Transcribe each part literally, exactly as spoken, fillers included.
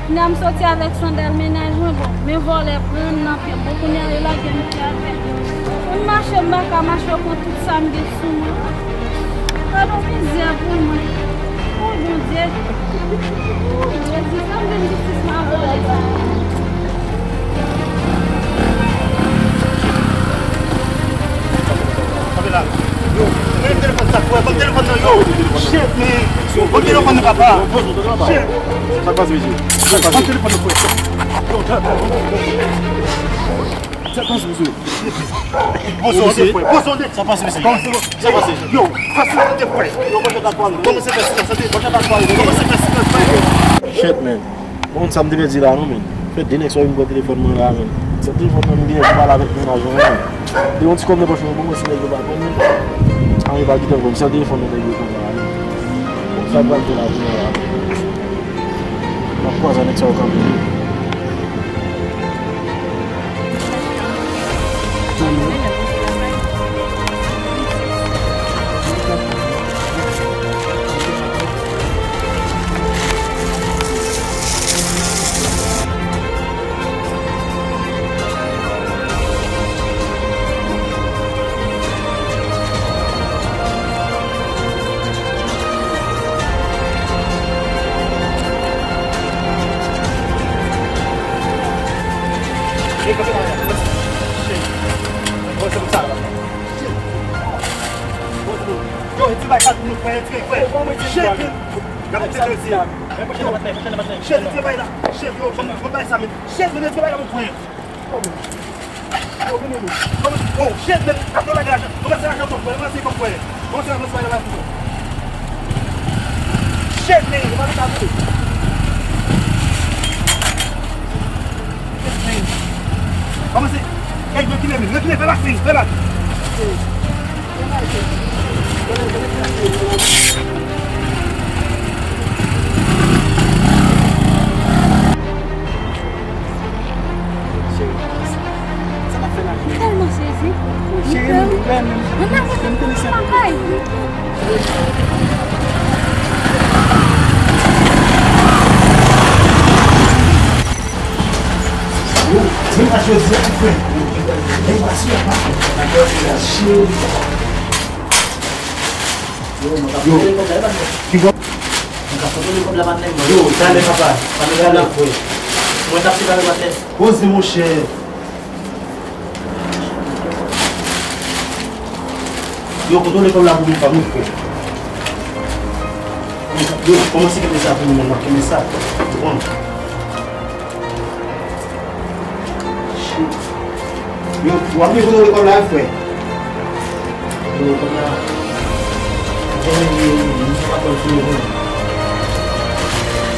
Kounye a m soti avèk sandal mennaj mwen, bon, men vòlè pran m nan pye m. Bon, kounye a yo lage m pi atè. M mache, m pa ka mache, yo pran tout sa m gen sou mwen. Gade yon mizè pou mwen. O Bondye. O Jezi, fè m vin jistis m a vòlè sa. Yo, men telefòn sa, frè, ban m telefòn nan, yo. Shit, man. Yo, ban m telefòn nan, papa. Shit. Sa k pase, mesye? Sa k pase? Ban m telefòn nan, frè. Yo, sa k pase, mesye? Bon, sa, frè. Bon, sa, frè. Sa k pase, mesye? Sa k pase? Yo, fè sa, frè. Yo, kòman se fè silans, frè? Kòman se fè silans, frè? Shit, man. Bon, sa m te pèdi la, non, men. Fè de nèg sa vin pran telefòn mwen la, men. Se telefòn mwen m genyen pou pale avèk mennaj mwen, men. Li yon ti kòb nan pòch mwen, bon, mwen si nèg yo pa konn, men. Anyen pa kite m konn, se telefòn mwen nèg yo konn la, men. Bon, sa pral fè la, jounen la, men. M ap kwaze nèg sa yo kanpe. Yo, e ti bay kat nou frè, e ti bay frè. Shit, men. Gade ti bay la. Shit, e ti bay la. Shit, yo, fò m bay sa, men. Shit, men, e ti bay la, mon frè. Oh, shit, men. Ap nou lage lajan. Kòmanse lajan kòm frè, kòmanse kòm frè. Kòmanse lajan frè, lajan frè. Shit, men, yo pa met avè. Kòmanse. Ey, rekile, men. Rekile, fè bak, men. Fè bak. Cheri, sa n ap fè la? M tèlman sezi. Cheri, m renmen. Ann avanse, m konnen se yon bagay. Yo, vin pa jodi a, frè. Vin pa si a, pa. Cheri. Yo, yo. Mwen ka foto li kòb la maten. Yo, talè papa. Talè, frè. Mwen t ap separe maten. Poze, monchè. Yo, kote w lekòl la pou mwen pa mwen, frè? Yo, kòmanse kenbe sa pou mwen, mwen kenbe sa. Bon. Shit. Yo, w ap gen kote w lekòl la, frè? Yo, lekòl la. Mwen, mwen, mwen, mwen pa konn sou mwen.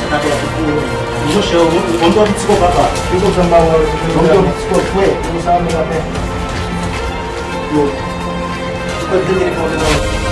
Sa ta fè pou mwen. Monchè, w, w, w, w, w, ti kòb papa. Yo, konsa m pa wè, w, w, w, ti kòb, frè. Konsa, mwen pa fè. Yo. Ou pèdi telefòn nan.